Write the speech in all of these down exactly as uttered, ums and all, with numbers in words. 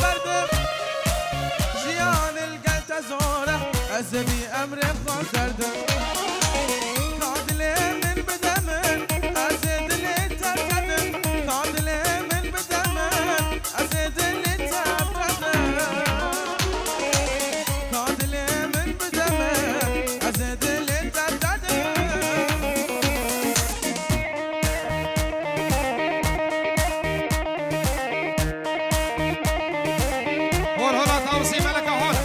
Berdim, jiyan li gel te zor e, ez ê bî emrê xwe serdim. Ka dilê min bide min, ez ê dilê te tedim. Ka dilê min bide min, ez ê dilê te tedim. Ka dilê min bide min, ez ê dilê te tedim. Hol hola Tawusî Meleka hol.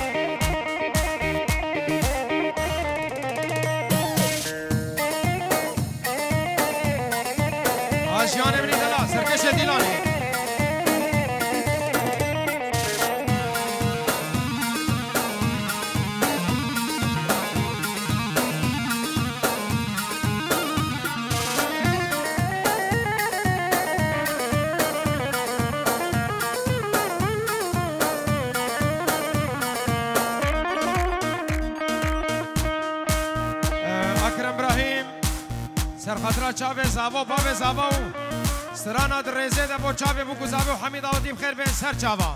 Ajiyanê min î dela, serkeşê Dîlanê. Ekrem Brahîm, serxatira çavê zava û bavê zava û strana di rêzê de bo çavê bû ku zavê û hemî dawetî bi xêr bên ser çava.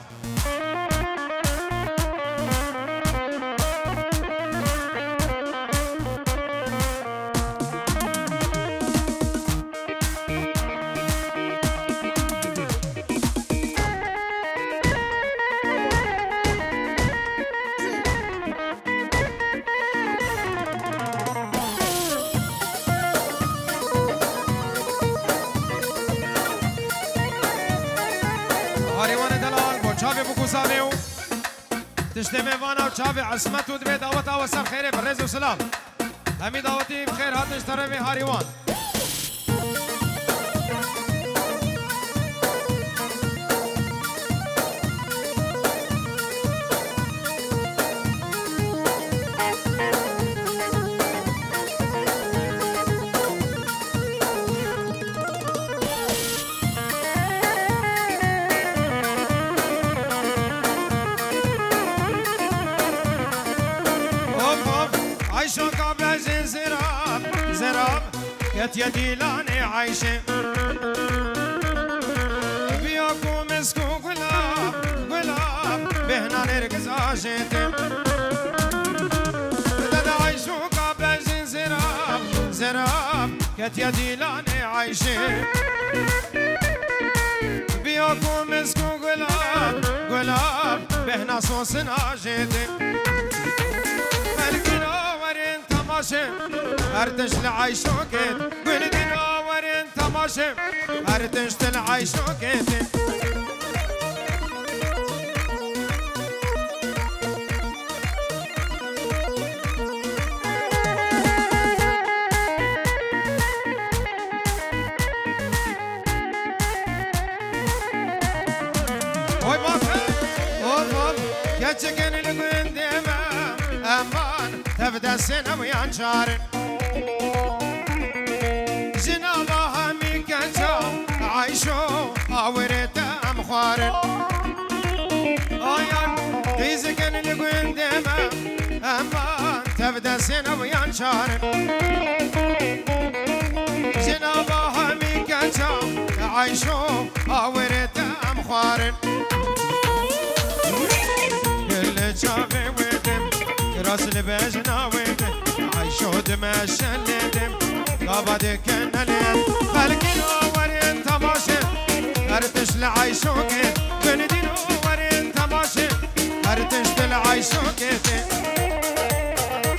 Harîwanê delal bo çavê bû ku zavê û tiştê mêvana û çavê esmet û divê daweta we ser xêrê bi rêz û silav. Hemî dawetî bi xêr hatin ji terefê Harîwan. Of, of, Ayşoka bejê zirav, zirav, ketiye dîlanê Ayşê. Biya ku misk û gulab, gulab, bêhna nêrgiz ajêtê. Dede Ayşoka bejê zirav, zirav, ketiye dîlanê Ayşê. Biya ku misk û gulab, gulab, bêhna sosin ajêtê. Belkî awerin temaşe, her tişt li Ayşokê. Gul dîna werin temaşe, her tişt li Ayşokê. Oy bak, hop, hop, keçikên li gundê me, eman, tev destên ew yan çarin. Ji nava hemî keça Ayşo, awirê te em xwarin. Ayan, dîzikin li gundê me, eman, tev destên ew yan çarin. Ji nava hemî keça Ayşo, awirê te em xwarin. Gul li çavê wê de, kiras li bejna wê de, Ayşo dimeşelê de, gava dikin nelê. Xelkî werin temaşe, her tişt li Ayşokê. Gul dîn werin temaşe, her tişt li Ayşokê.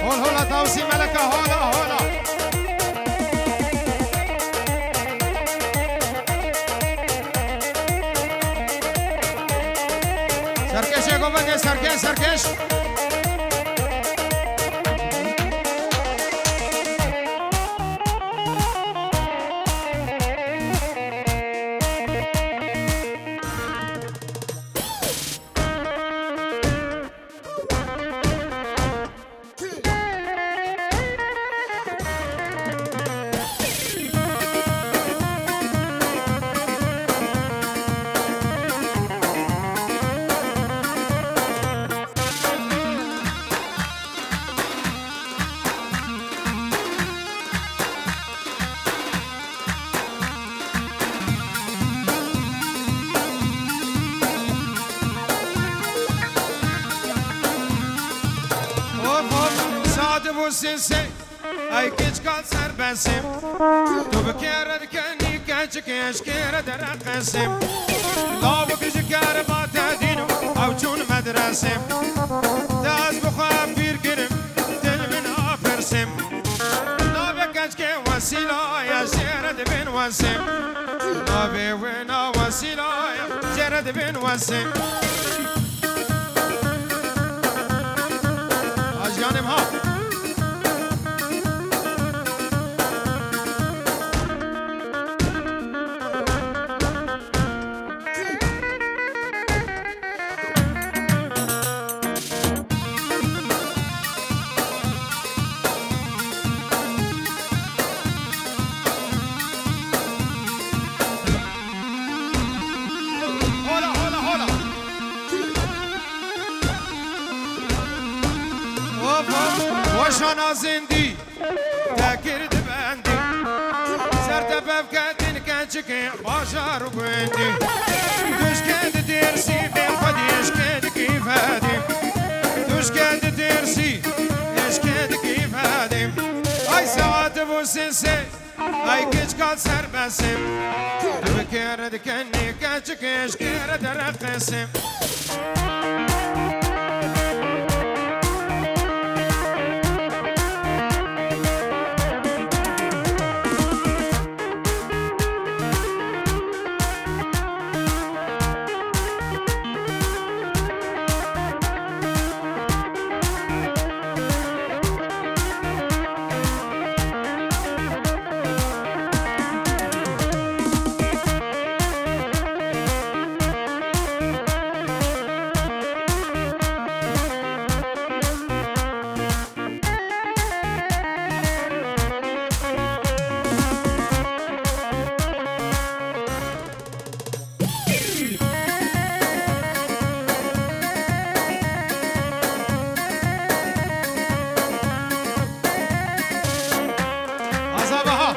Hol hola Tawsî Meleka, hola, hola. Serkeşê govendê, serkeş, serkeş. Sê sê, ey keçika serbesê. Tu bi kê re dikenî keçikê, ez kê re dereqesê. Lawik ji kereba te dîn, ew çûn medresê. Te ez bi xwe pîr kirim, dil min apirsê. Navê keçikê Wesîla ye, jê re dibên Wesê. Navê wê na Wesîla ye, jê re dibên Wesê. Ajiyanê ha. Hola, hola, hola. Hop, hop. Weşana zindî. Te kir di bendî. Ser te pevketin keçikê bajar û gundî. Duşkê di têrsî bê xwedî eşkê dikî vedî. Duşkê di têrsî eşkê dikî vedî. Ay saet bû sê sê. Ay keçika serbesê. Tu bi kê re dikenî keçikê, ez kê re dereqesê. Aza Baha.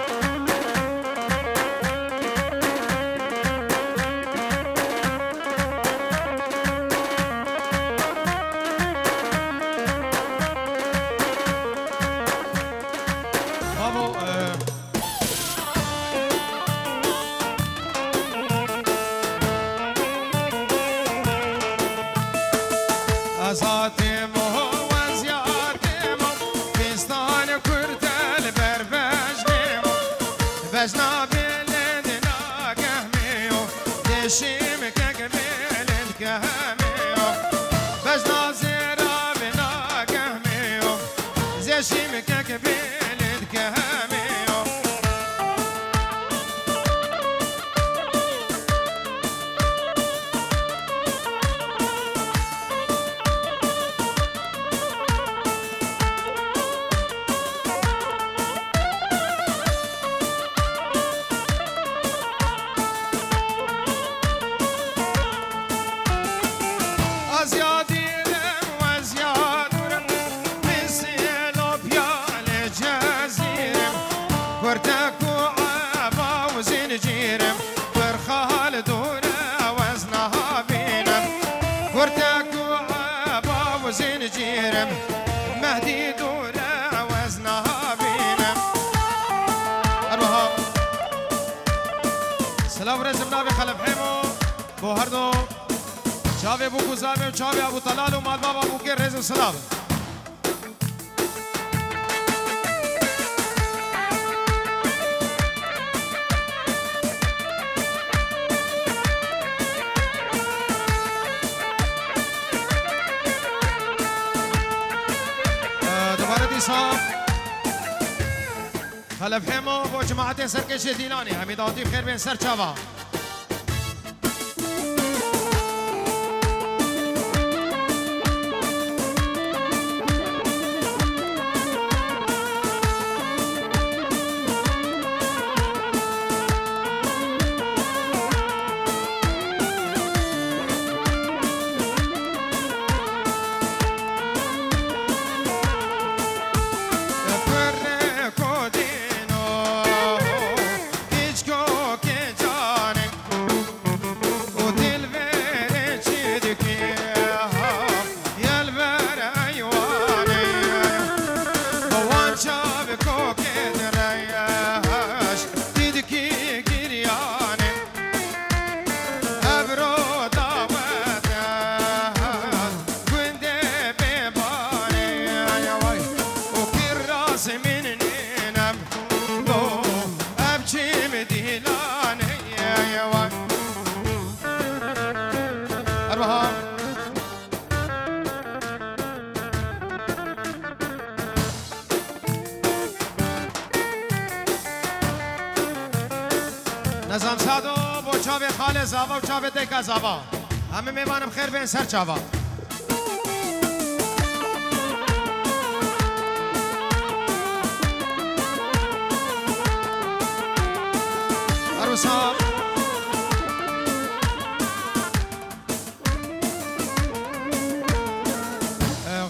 Bravo, e, Ez hatêm o, ez hatêm o, pêstan kurte li ber bejnê o. Bejna bilind nagehmê o, dê şîmkek bilind kehmê o. Bejna zêra bi nagehmê o, zê şîmkek bilind kehmê o. Ez ya dîrim, ez ya dûrim, misê lopya li cezîrim. Kurtek û eba û zincîrim, Qirxa li dûr e, ez niha bînim. Kurtek û eba û zincîrim, Mehdî dûr e, ez niha bînim. Erwiha silav û rêzim navê Xelef Hêmo bo her do çavê Bûk û Zamê û çavê Ebû Telal û malbava Bûkê rêz û silav. Ee, dubare dîsa Xelef Hêmo bo cemaetê Serkêşê Dîlanê. Hemî datî xêr bên ser çava. Baha. Nezam Sado, bo çavê xalê Zava û çavê dayka Zava. Hemî mêvanim xêr bên ser çava. Her wisa.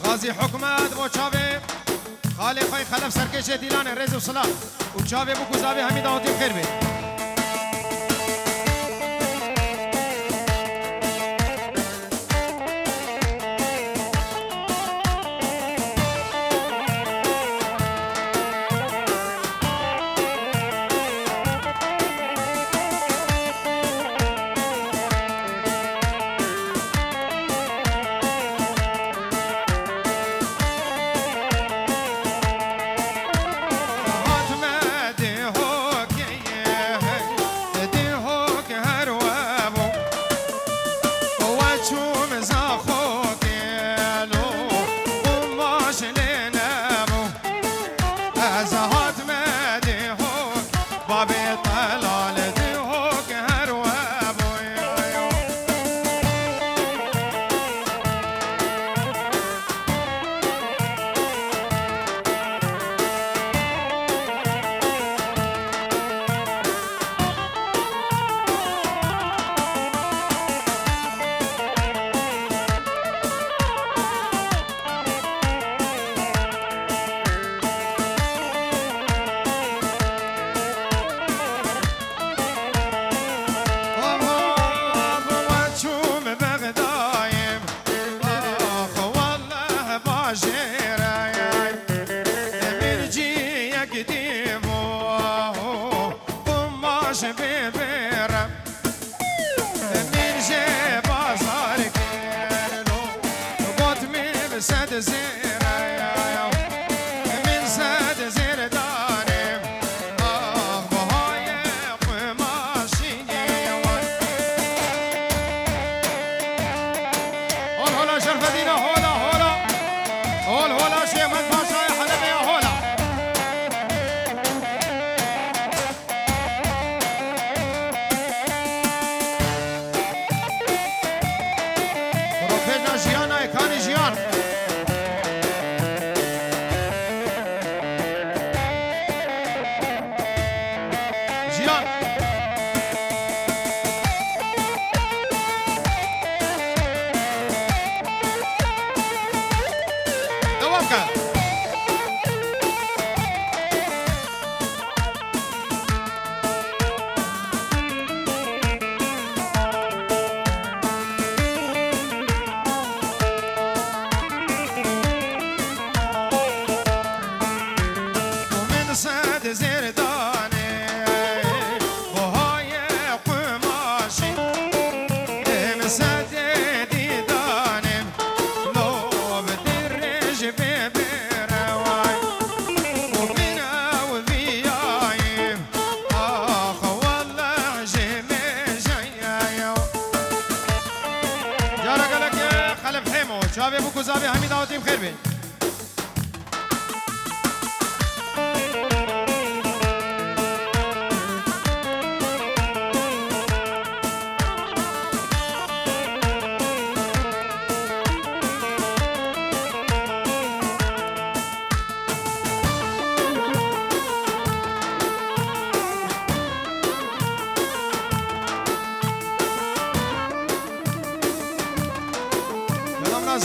Xazî hikûmet bo çavê xalê xwe Xelef Serkêşê Dîlanê rêz û silav û çavê bûk û zavê hemî dawetî bi xêr bê. Hatime Dihokê, Dihok her we bû. We çûm Zaxokê lo, qumaş lê nebû. Ez hatime Dihok, babê Telal Dihok her we bû. Çûm Bexdayê, ax wallah bajêre, min ciyek dî bû, qumaş bibêre. Min jê bazar kir lo, got min bi sed zêre, min sed zêr danê. Ax, bahayê qumaşî wan. Hol hola Şerfedîna, hola, hola. Hol hola Şêxmed Paşayê Helebê ya, hola. Profeta Jiyana, Ekanî Jiyan. Jiyan. Devam ke. Min sed zêr danê, bohayê qumaşî, min sedê dîdanê, lo bi dirêj bê bêreway, û min ew viyayê, ax wallah jê mêjeye. Cara gelek Xelef Hêmo, çavê bûk û zavê hemî dawetî bi xêr bê.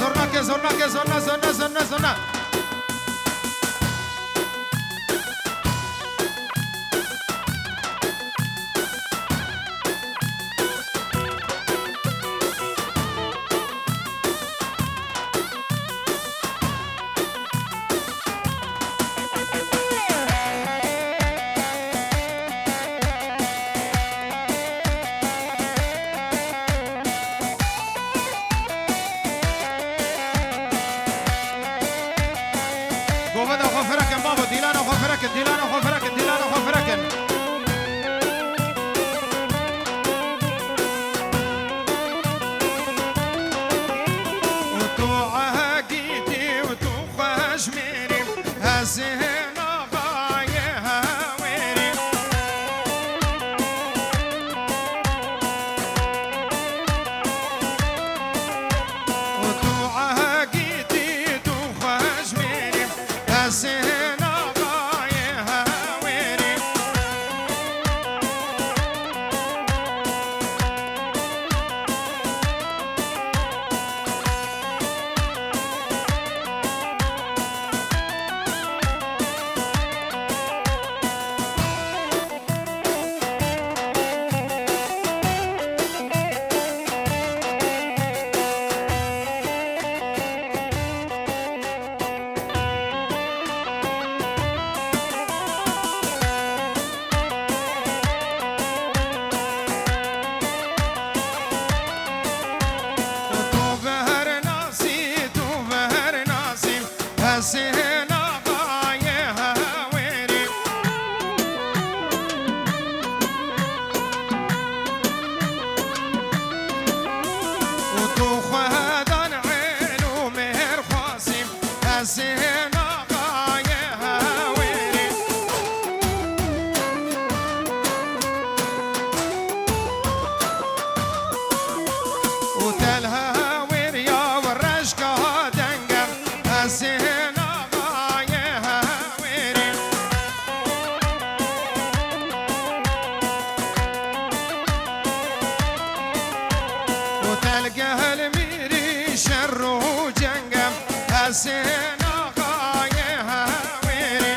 Zurna ke, zurna ke, zurna, zurna, zurna, zurna. Sênaxayê Hewêrî. Û tu xwedan ên û mêr xwasî, ez sênaxayê Hewêrî. Û telha wêriya we reşka denge, ez sênaxayê Hewêrî. Û telgel mîrî şer û cenge, ez sênaxayê Hewêrî.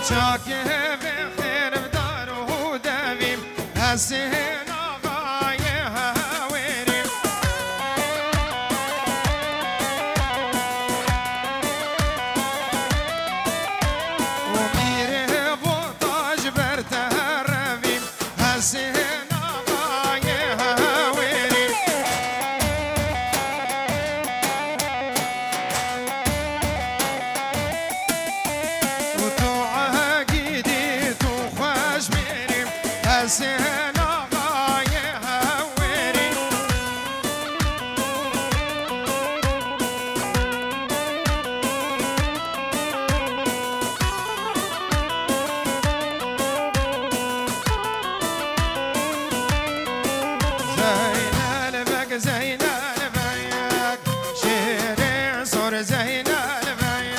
Çakê vê xêr bi dar û devî, ez sênaxayê Hewêrî. Û mîrê Botaj ber te revî, ez sênaxayê Hewêrî. û tu egîdî tu xweş bêrî, ez sênaxayê Hewêrî. Zeynel Beg, Zeynel Beg, şêrê sor Zeynel Beg.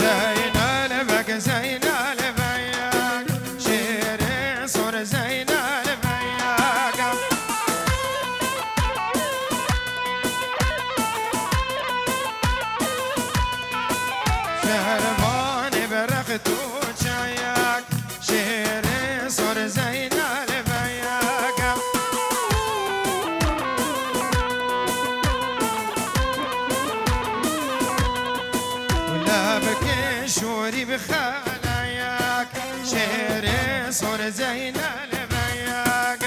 Zeynel Beg, Zeynel Beg, şêrê sor Zeynel Beg. Şervanê berext û çayak, şêrê sor Zeynel Beg. Lebkê şorî bi xelayak, şêrê sor Zeynel Beg.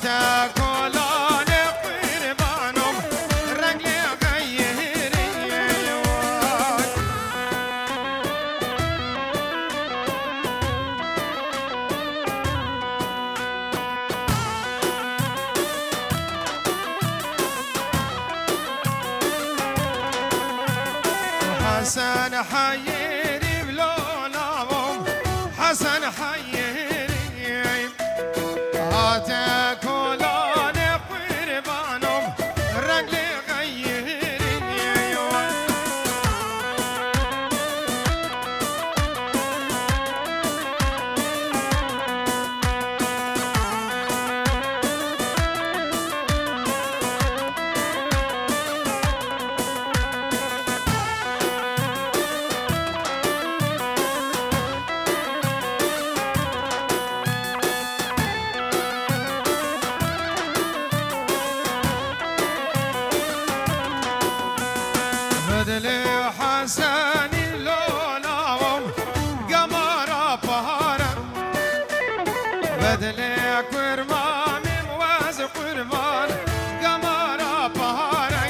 Te kolanê qurbanom, reng lê xeyirî. Hesen Heyirî, vilo navim Hesen Heyirî. Ate kolanê qurbanom, reng lê xeyirî. Bedlê Hesenî, lo navim Gemara Pare. Bedlê kurmamim wez qurban Gemara Pare.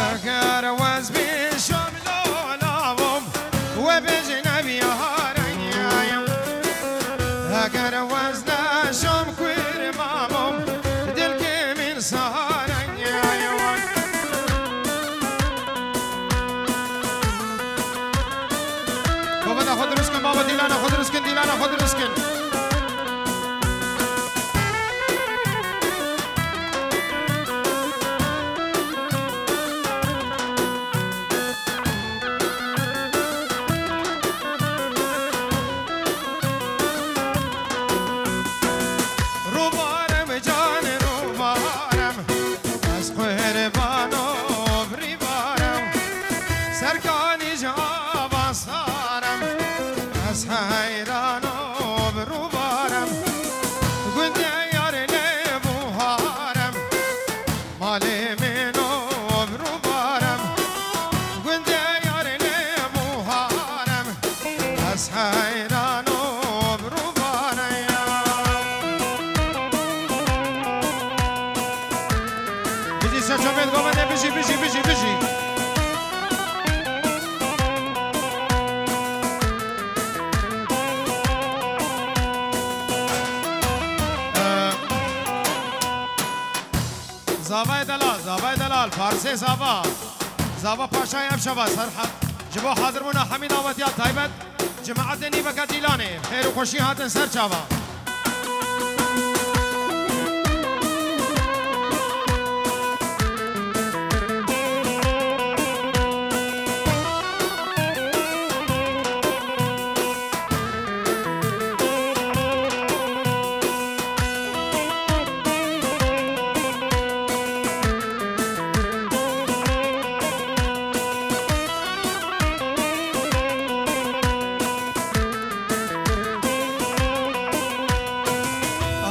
Eger wez bî şom, lo navim we bêjî nebî hareyim. Eger wez ne şom, kurmamim dilkê min sareyim. Kovana xwe dirust kin, baba dîlana xwe dirust kin, dîlana xwe dirust kin. Rûbarem can rûbarem, ez qurbano birîbarem. Serkanî ji ava sar im, ez heyrano birûbarem. Gundê yarê lê buharem, malê min o birûbarem. Gundê yarê lê buharem, ez heyrano birûbarem. Bijî Serçavên Govende, bijî, bijî, bijî, bijî. Zavayê delal, zavayê delal, parsê zava. Zava paşayê ev şeva ser he-, ji bo hazirbûna hemî dawetiya taybet. Cemaetê Nîveke Dîlanê, xêr û xweşî hatin ser çava.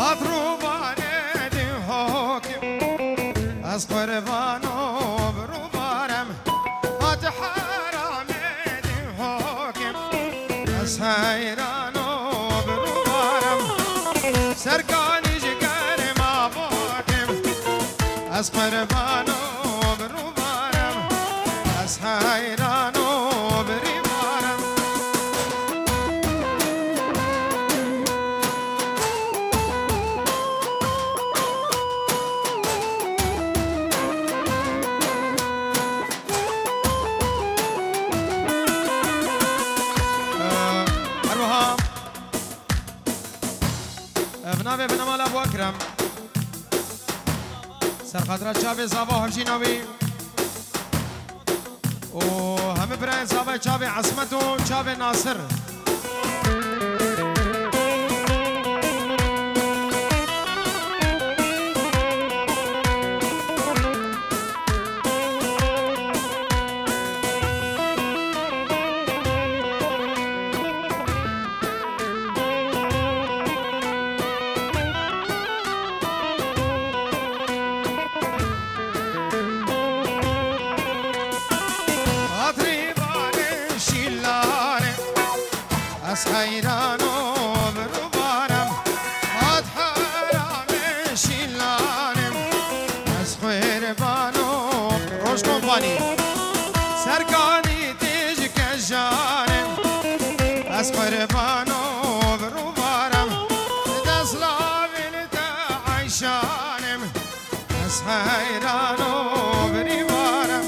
Hat rûbarê di hokim, ez qurbano birûbarem. Hat heramê di hokim, ez heyrano birûbarem. Serkanî ji germa bokim, ez qurbano birûbarem. Ez heyrano birîbarem. Her wiha, bi navê binema Lav Ekrem. Serxatira çavê zava hevjîna wî û hemî birayên zavayê çavê Esmet û çavê Nasir. Kanî têjike janim, ez qurbano bi rûbarim, destlavê li te eyşanim, ez heyrano bi rîbarim.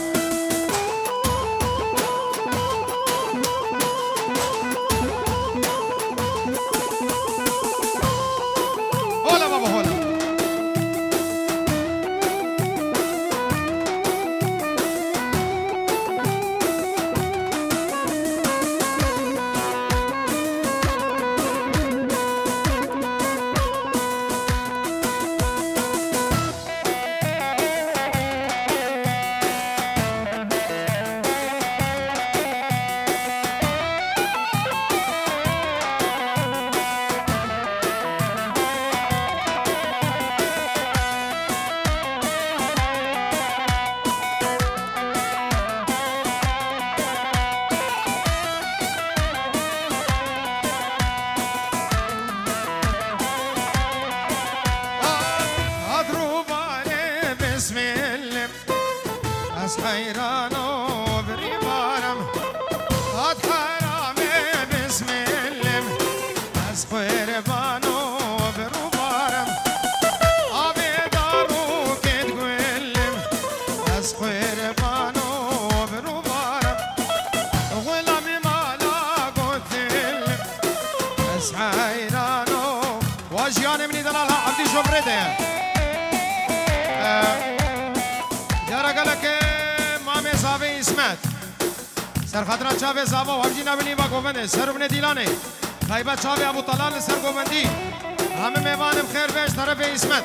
Hola baba, hola. Hat rûbarê bismillim, ez heyrano bi rîbarim. Hat heramê bismillim, ez qurbano bi rûbarim. Avê darûkê digullim, ez qurbano bi rûbarim. Xulamî mala gotillim, ez heyrano. Wa jiyanê min î delal ha, Evdî ji bo birê de ye. Ee, cara gelekê mamê zavê Îsmet. Serxatira çavê zava û hevjîna min î va govendê. Ser û binê dîlanê. Taybet çavê Ebû Talal li ser govendî. Hemî mêvanê bi xêr ve ji terefê Îsmet.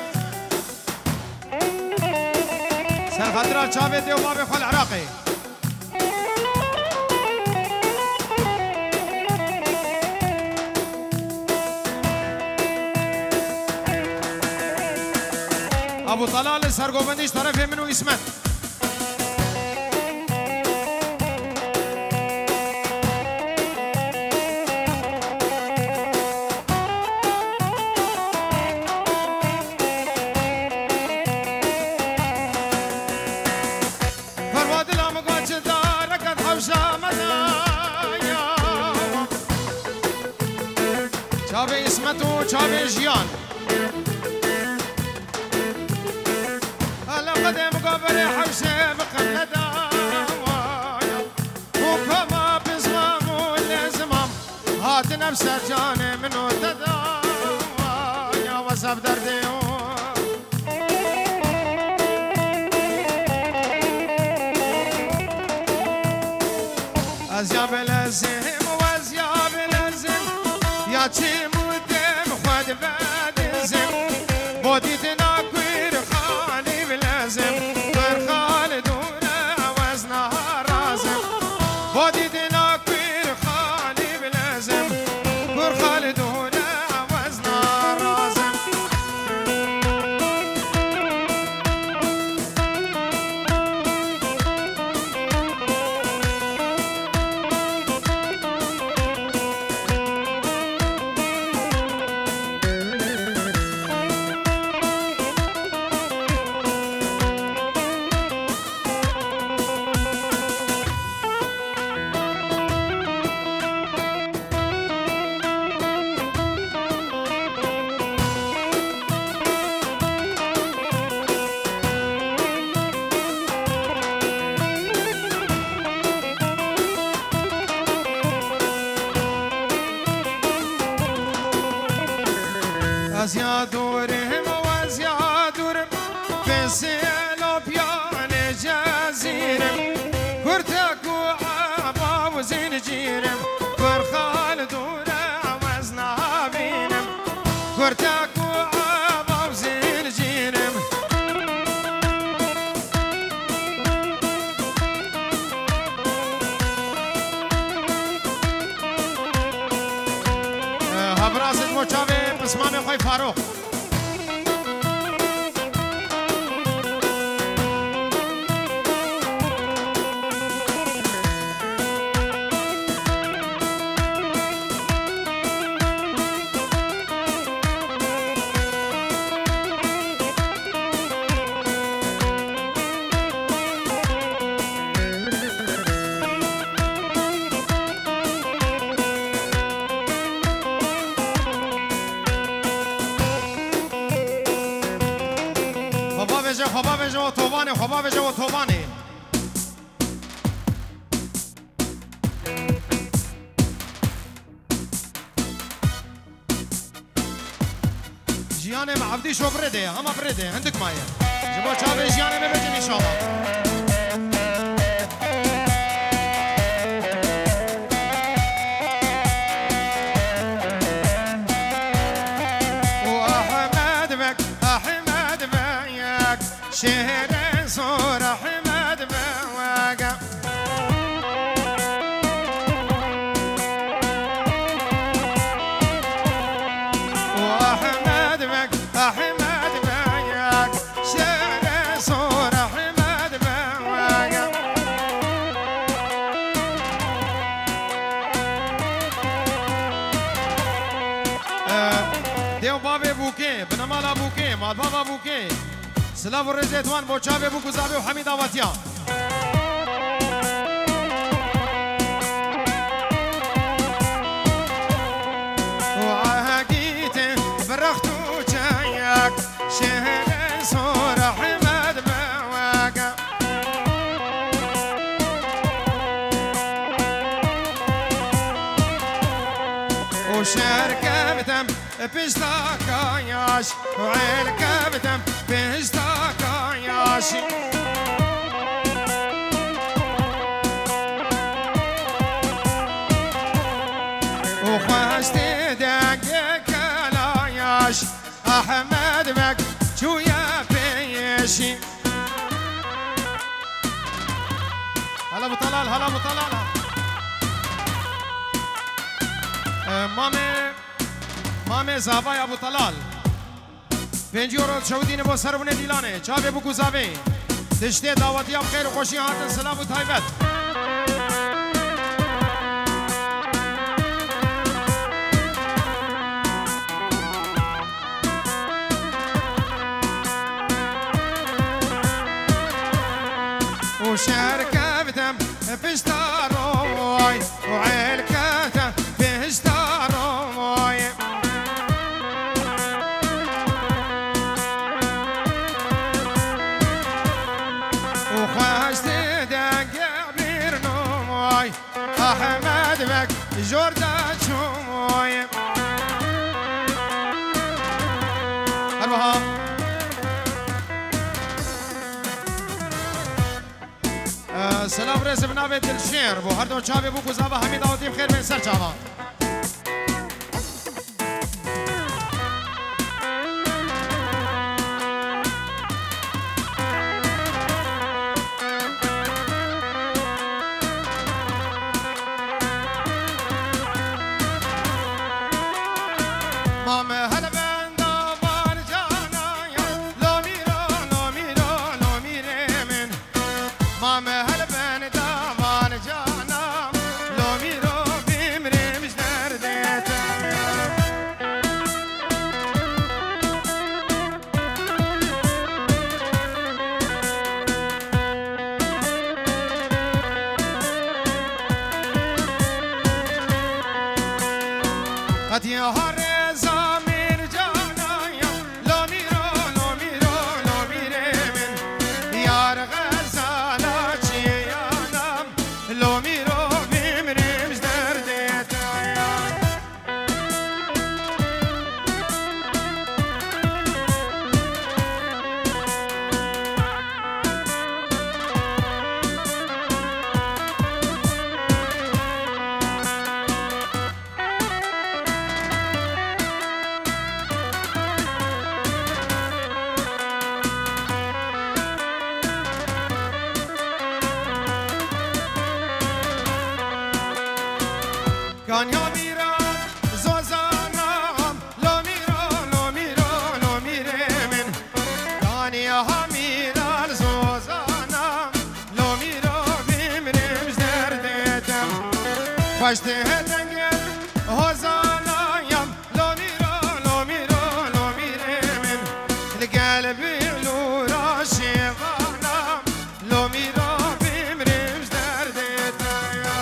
Serxatira çavê dê û bavê xwe li Iraqê. Ebû Talal li ser govendî ji terefê min û Îsmet. Ferwa dila min got çi dareket hewşa me daya. Çavê Îsmet û çavê Jiyan. Hele qedê min got berê hewşê bi qebne daya. Û koma pizmam û lezimam. Hatine bi ser canê min û te da ya wesef derdê û. Ez ya bilezim û ez ya bilezim, ya çî mûtê min xwe divedizim. Bo dîtina Kurxanî bilezim, Kurxanî dûre ew ez narazim. Bo dîtina Kurxanî bilezim, Kurxanî dûre ew ez narazim. Ez ya dûrim, ez ya dûrim. Kesê lopyanê cezîrim, kurtek û eba û zincîrim, Kurxan dûre ez nabînim, kurtek û eba û zincîrim. Habirazit mo çavê pismamê xwe Farûq. Xwe bavêje o tovanê, xwe bavêje o tovanê. Jiyanê me evdî şo birê de ye, hema birê de ye, hindik maye. Ji bo çavê jiyanê me bêjin înşallah. û Ehmed Beg, Ehmed Beg, şêrê zor Ehmed Beg. û Ehmed Beg, Ehmed Beg, şêrê zor Ehmed Beg. Dê û bavê Bûkê, binemala Bûkê, malbava Bûkê. Silav û rêzê wan bo çavê Bûk û Zavê û hemî dawetiya. û Egîtê bi rext û çeyek, şêrê zor Ehmed Beg. û şer kevtem pişta kayaş, û el kevtem pişta kayaş. û xweştê dengê kelayaş, Ehmed Beg çûye pêşî. Hala bu talal, hala bu talal. Ee, Mame, Mame Zavaya bu talal. Pêncî euro çewdîne bo servûnê dîlanê. Çavê Bûk û Zavê. Tiştê dawetiya bi xêr û xweşî hatin, silav û taybet. û şer kevtem pişta roy. û el kete pişta roy. û xweştê dengê bir noy. Ehmed Beg jor de çûy. Her wiha. Ee, silav rêz bi navê Dilşêr. Bo her do çavê Bûk û Zava hemî dawetî bi xêr bên ser çava. Mame hele benda van cana ya, lomîro, lomîro, lomîrê min. Mame hele benda van cana, lomîro bimrim ji derdê te. Qetiya rêza min cana ya, lomîro, lomîro, lomîrê min. Yar xezala çiyana, lomîro bimrim ji derdê te ya. Kanya mîra zozana, lomîro, lomîro, lomîrê min. Kanya mîra zozana, lomîro bimrim ji derdê te. Xweş tê dengê hozana ya, lomîro, lomîro, lomîrê min. Li gel bîlûra şêvana, lomîro bimrim ji derdê te ya.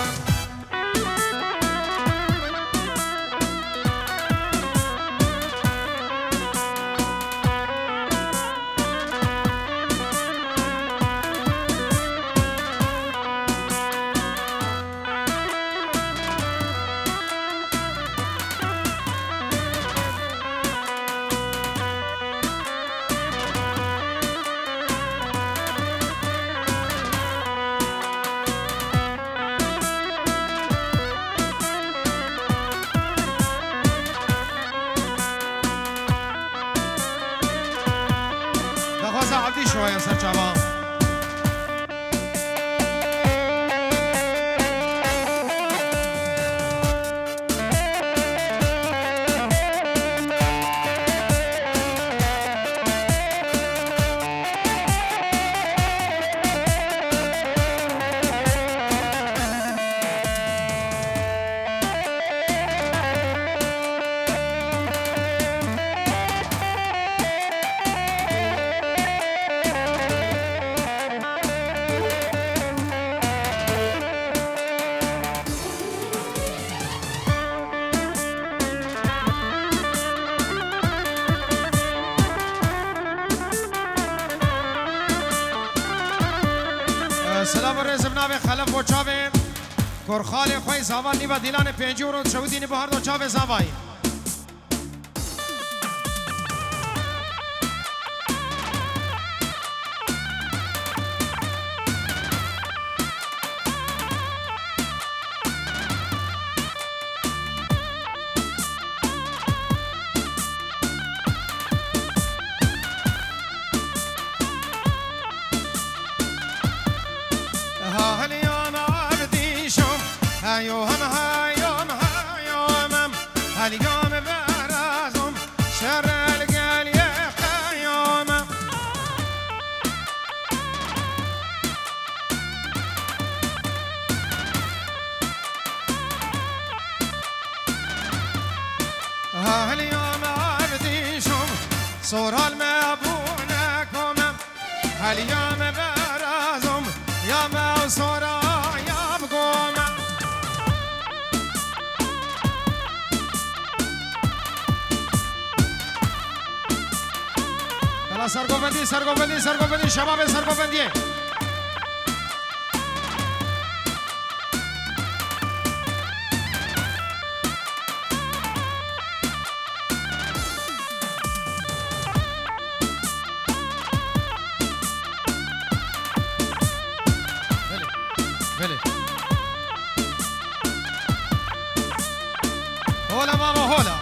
Şoya ser çava. Silav û rêz bi navê Xelef bo çavê Korxalê xwey zava nîva dîlanê pêncî û rûn çewidînî bo herdo çavê zavayî. Ha heliyo me evdîşo, heyo hem heyo me, heyo me, heliyo me berazom, şerel gel ye heyo me. Ha heliyo me evdîşo, soral me bûne kome. Heliya me berazom, ya me sora ya bigome. Bela sergovendî, sergovendî, sergovendî, şebabê sergovendiyê. Belê. Belê. Hola mama, hola.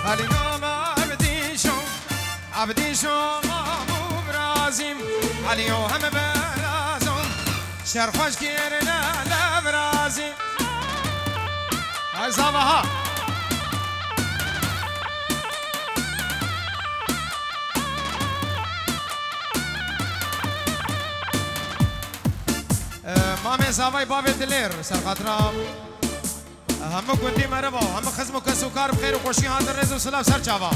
Heliyo me evdîşo, evdîşo mam û birazîm. Heliyo hem berazom, şer xweş kirine le birazîm. Ay zava ha. Ee, mamê zavay bavê dilêr, serxatira hemû gundî merheba, hemû xizm û kes û kar bi xêr û xweşî hatin, rêz û silav ser çava.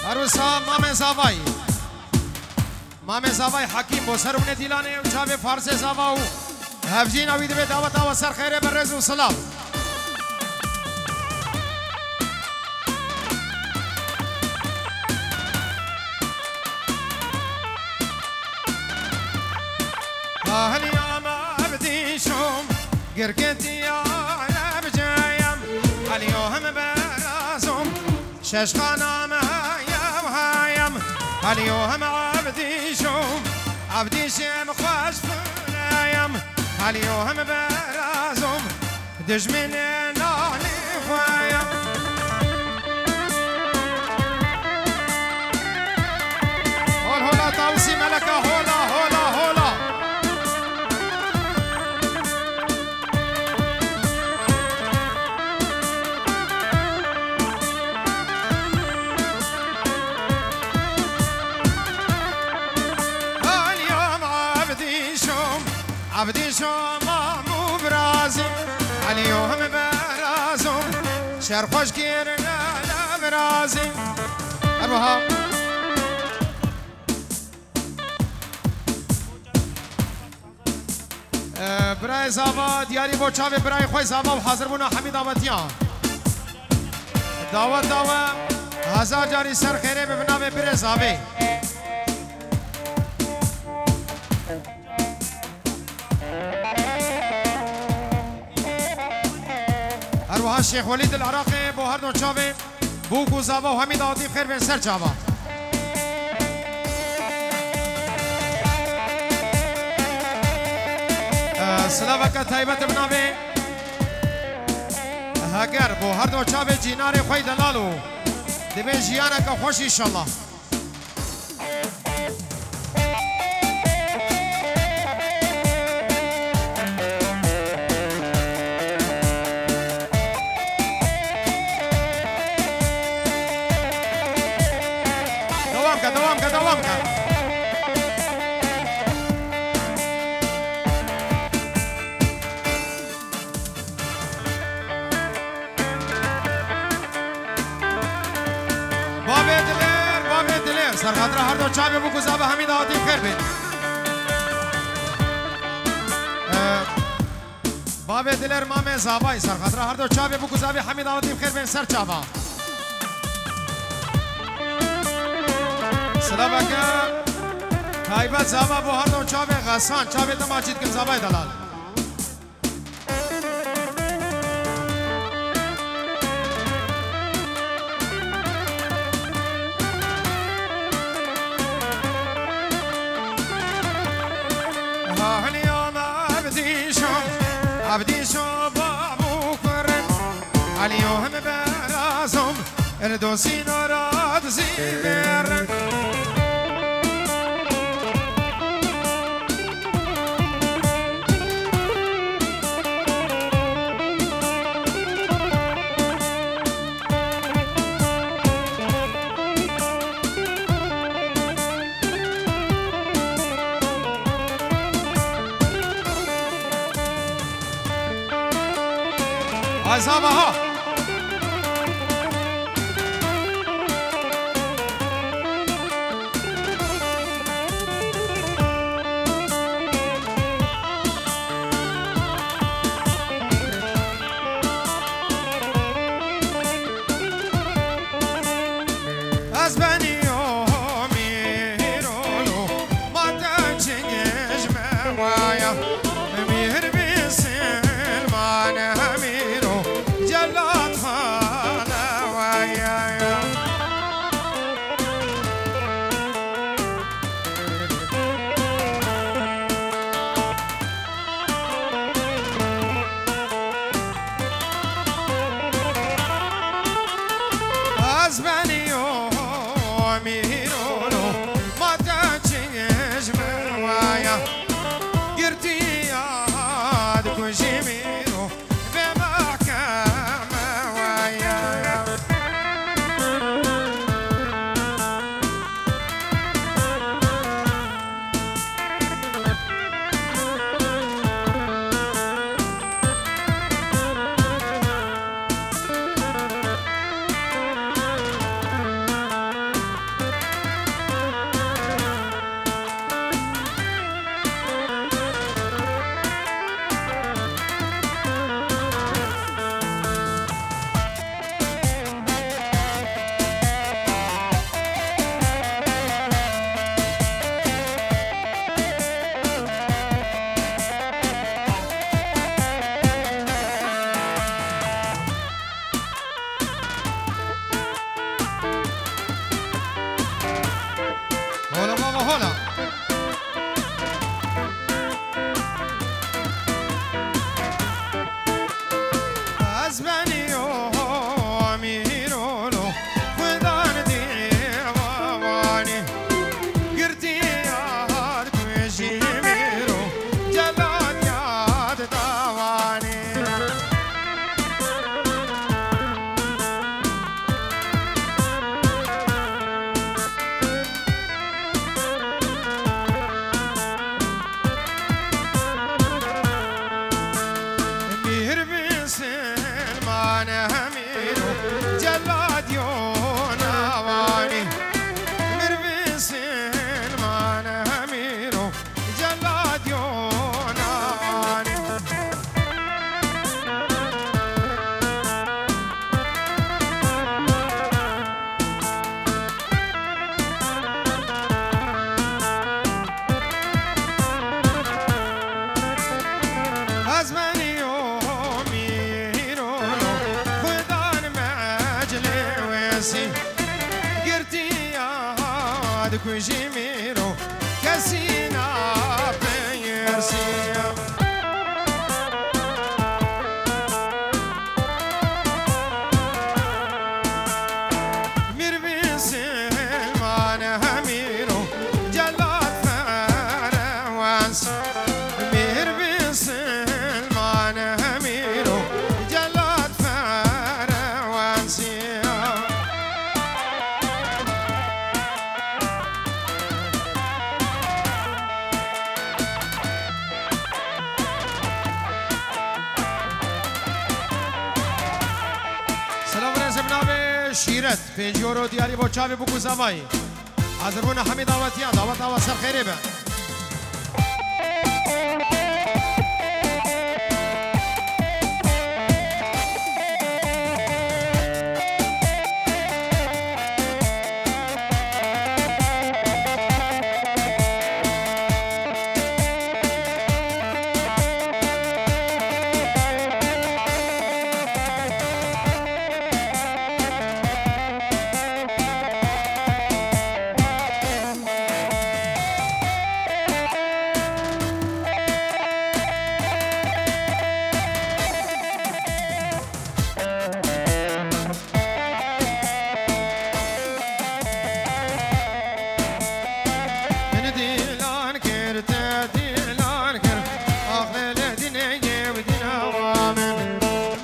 Her wisa mamê zavayî. Mamê zavayî Hekîm bo ser û nê dîlanê û çavê Farsê zava û hevjîna wî dibe daweta we ser xêrê be rêz û silav. Heliya me evdîşom, girgitiya lebceyem, heliyo hem berazom, şeşxana me heyem heyem, heliyo hem evdîşom, evdîşem xweş fuleyem, heliyo hem berazom, dijminê nanî xwe ya. Hol hola Tawsî Meleka, hola, hola, hola. Aliyom Abdîşom, Abdîşom. Û birazî, Elî û him berazû, şer xweş kirine le birazî. Her wiha. Ee, birayê zava, diyarî bo çavê birayê xwe zava û hazirbûna hemî dawetiyan. Daweta we hezar carî ser xêrê be bi navê birê zavê. Wiha Şêx Welîd el Iraqê bo her do çavê, bûk û zava û hemî dawetî xêr bên ser çava. Ee, silaveke taybet bi navê Heger bo her do çavê cînarê xwe yî delal û dibê jiyaneke xweş înşallah. Dewam ke, dewam ke, dewam ke. Bavê Dilêr, bavê Dilêr. Serxatira her do çavê bûk û zava hemî dawetî xêr bê. Ee, bavê Dilêr, mamê zavayî. Serxatira her do çavê bûk û zavê hemî dawetî xêr bên ser çava. Silaveke taybet zava bo her do çavê Xesan, çavê te maçî dikin zavayê delal. Hahniyam Evdîşam, Evdîşo babû kurin, Alîyo him berazom, Erdosî norad zî vêr. Azava ha. Ez benî yo mîrolo, ma te çingêj me waya. Mîr bi silmane mîro, celat xale waya. Ez benî yo mîrolo, ma te çingêj me waya. Girtiya dikujî mîro, bê mehkeme waya. Hola baba, hola. Ez benî yo mîrolo, xudan dî wawanî. Girtiya dikujî mîro, celat yad dawanî. Mîr bi silmane mîro, celat yo nawanî. Mîr bi silmane mîro, celat yo nawanî. Ez benî yo mîro, Girtiya dikujî mîro kesî napirsî. Mîr Misilman hemîro celat ferewans. Mîr Misilman hemîro celat ferewans. Selam rêzim navê Şîret. Pêncî euro diyarî bo çavê bû ku zavayî. Hazir bûne hemî dawetiyan. Daweta we ser xêrê be. Min dîlan kir, te dîlan kir, axlê lê dînê yew dîna wa min.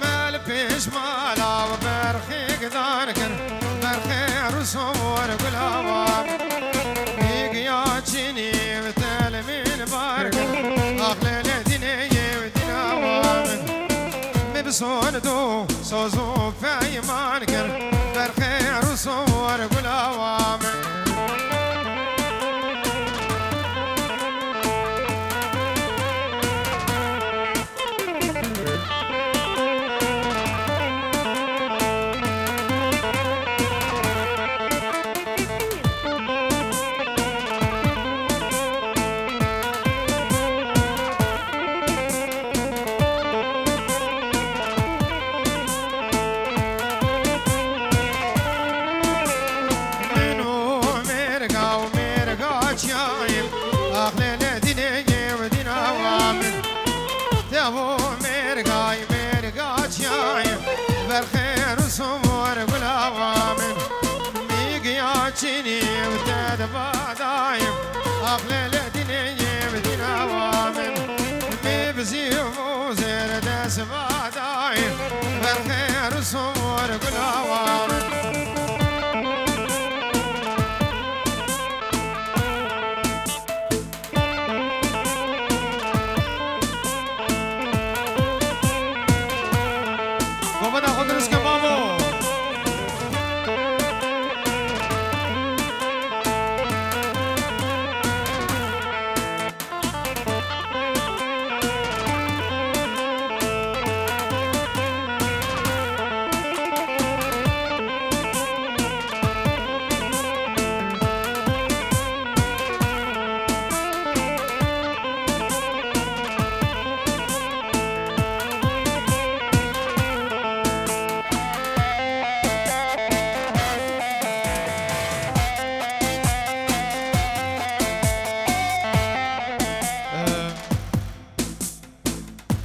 Me li pêş mala we berxê gidan kir, berxê rûsor gula wa min. Bîgiya çinî bi te li min bar kir, axlê lê dînê yew dîna wa min. Me bi sond û soz û peyman kir, berxê rûsor gula wa min. Min û mêrga û mêrga çiyayê, axlê lê dînê yew dîna wa min. Dev û mêrgay mêrga çiyayê, berxê rûsor gula wa min. Mîgiya çinî û te di badayê, axlê lê dînê yew dîna wa min. Mê bi zîv û zêr dest badayê, berxê rûsor gula wa min. Govenda xwe dirist ke mamo.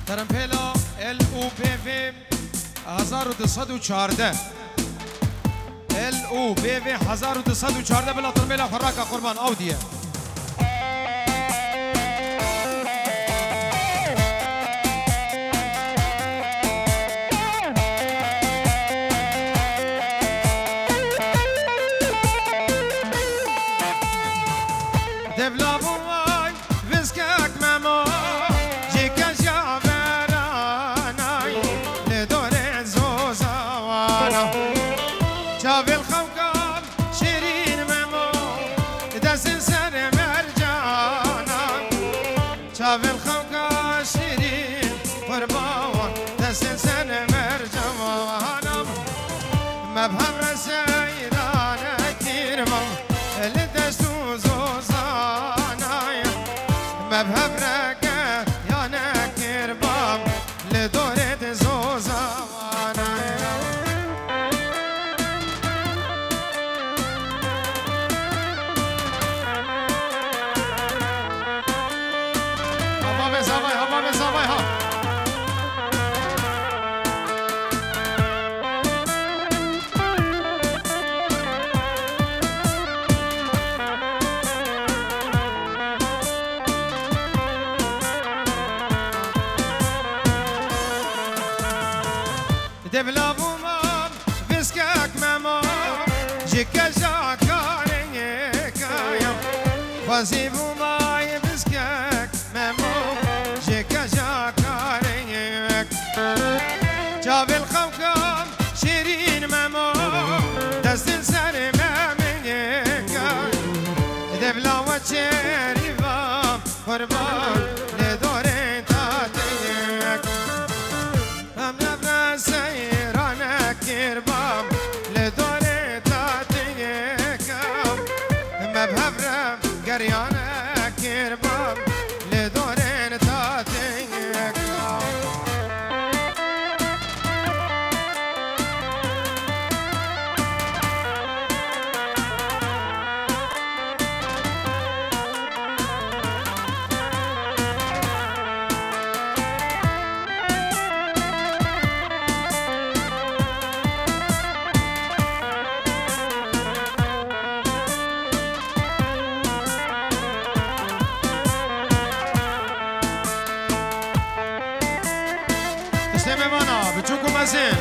Terempêla L U B V hezar û du sed û çardeh. L U B V hezar û du sed û çardeh bila terempêla xwe raka qurban Audî ye. Devla bû vay, viskek memo, ji keja veranay, li dorê zozawana. Çavên xewkan şirîn memo, destên ser mercana. Çavên xewka şirîn qurbawan, destên ser mercana. Me bi hev re seyrane kir mam, li dest û zozanay. Me bi hev re geyane kir bam, li dorê di zozawanay. Devla bûma viskek memo, ji keja karê kaya. Xwezî bûma viskek memo, ji keja karê. Çavê li xewka şêrîn memo, destên serê memê kaya. Devla we çêrî va qurban, li dorê tatê. Em nebne seyra nekir bam, li dorê tatiyê kam. Me bi hev re gerya nekir bam, li dorê tatiyê kam. Tiştê mêvana, biçûk û mezin,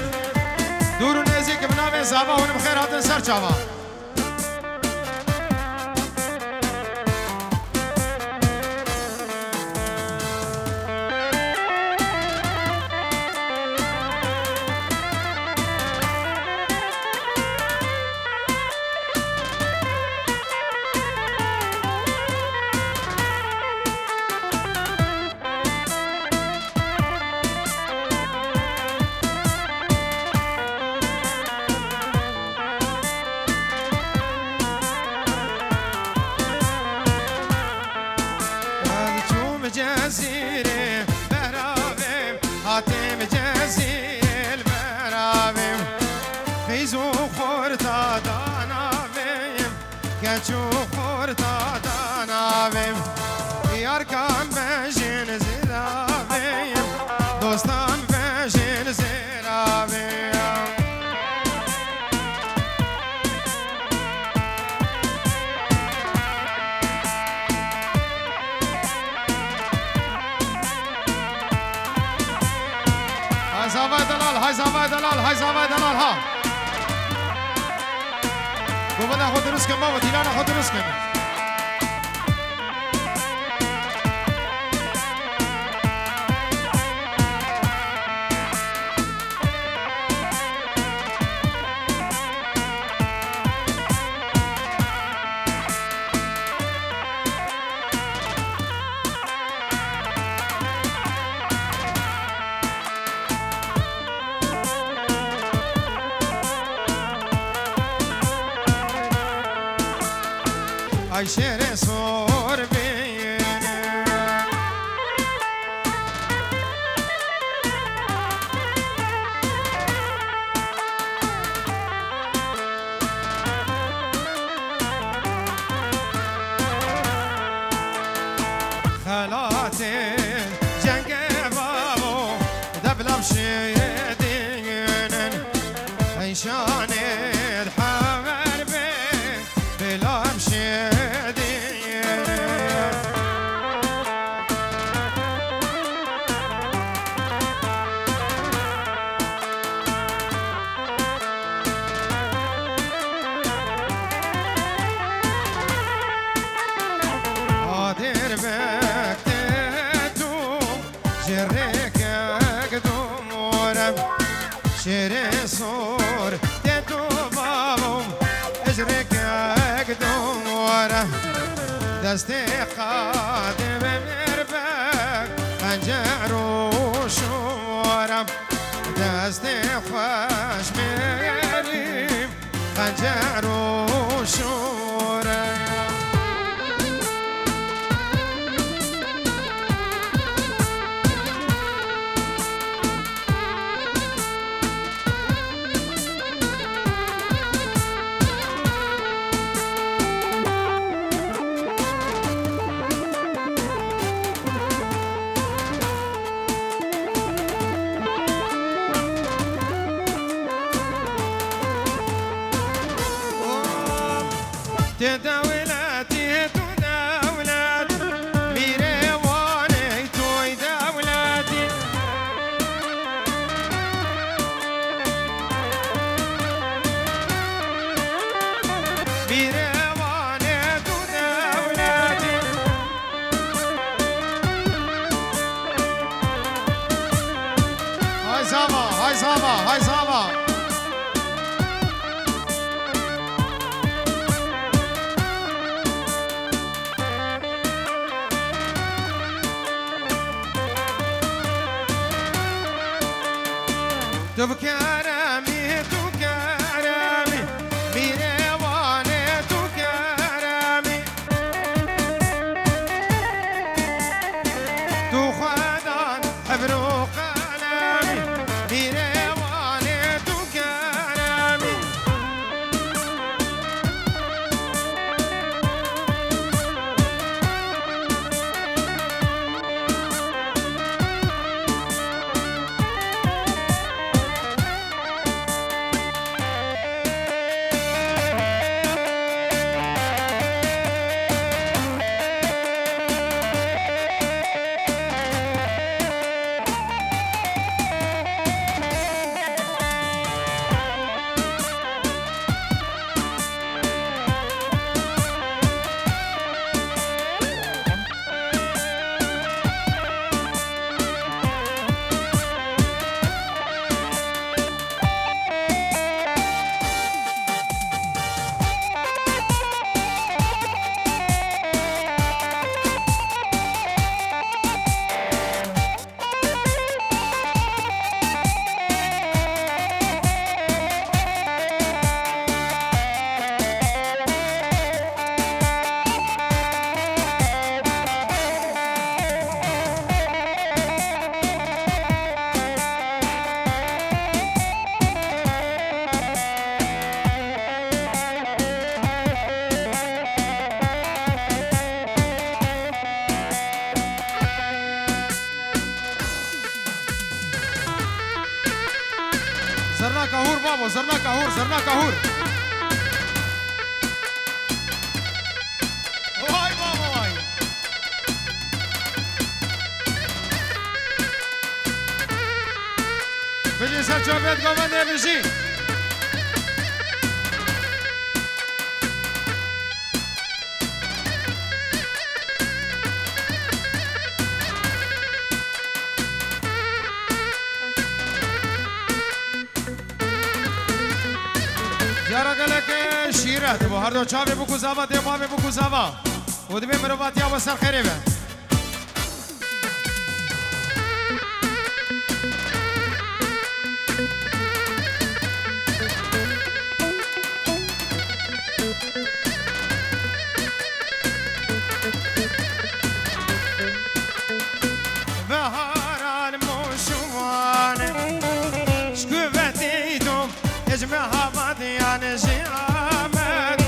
dûr û nêzîk, bi navê zava hûn bi xêr hatin ser çava. Ez çûm Cezîrê beravê, hatîm Cezîrê beravê. Xîz û xorta danavê, keç û xorta danavê. Yarkan bejin zêravê, dostan bejin zêravê. Hay zavay delal, hay zavay delal, hay zavay delal ha. Govenda xwe dirust kin babo, dîlana xwe dirust kin. Ay şêrê sor bîne. Xelatê cengê bavo, deblam şêdînin, eyşanê hever bê, belam şêdînin. Adêr bek tê dûm, ji rêkek dûm were. Şêrê sor tê dûm bavûm, ji rêkek dûm were. Destê qadê ve mêr bek, xencer û şûm were. Destê xweş mêrî, xencer û şûre. Tê dewletî, tu dewlet, mîrê wanê, toy dewletî. Hay sava. Tu keremî, tu keremî, mîrewanê tu keremî. Tu xwedan hebr û qelemî, mîrewanê tu keremî. Zerna kahûr babo, zerna kahûr, zerna kahûr. Vay babo vay. Bijî ser çavêt govendê bijî. Diyara gelek şîret bû. Her do çavê bikû zava, dê bavê bikû zava. Û dibê mirovatiya we ser xêrê be. Beharan mûşûvan, ji kuvetî dom, ji mehabadiyan jî amed.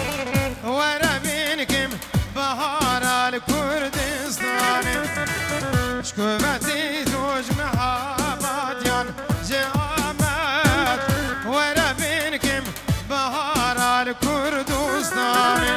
Were bîn kim Bahara li Kurdistanê, ji kuvetî doj mehabadiyan ji Amed. Were bîn kim bahara li Kurdistanê.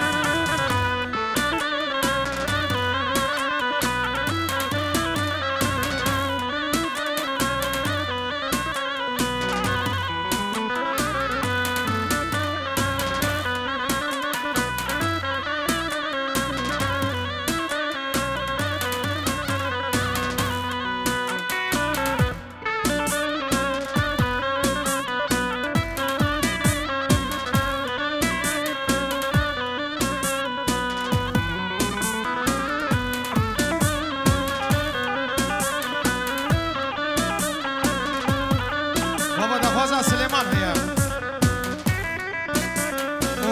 Baba daxwaza Silêman heye.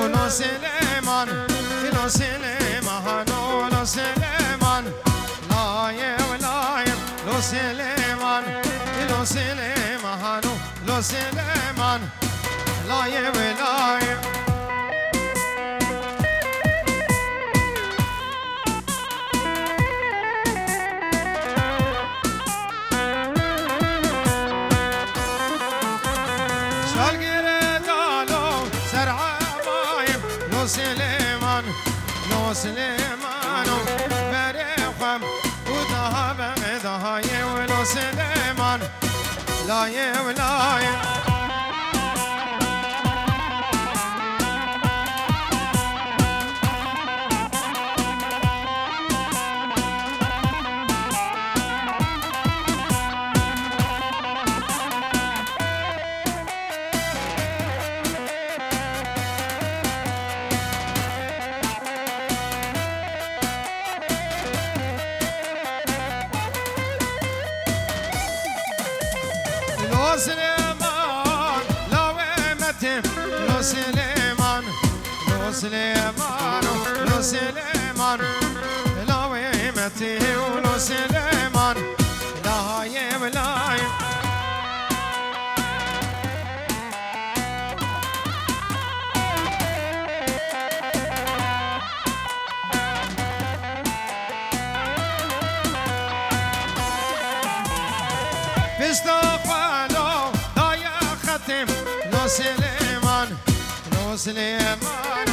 Ulo Silêman, ilo Silêman, ulo Silêman. Layê we layê, lo Silêman, ilo Silêman, ulo Silêman. Layê we layê. Şalgirê dalo ser ebayê, lo Silêman, lo Silêmano, berê xwe û daha be dahayê we, lo Silêman. Layê we layê. Silêman, lawê me tê, lo Silêman, lo Silêman, lo Silêman, lawê me tê, lo Silêman, layê wlayê. Pişta xwe lo daye xetê, lo Silêman, lo Silêman,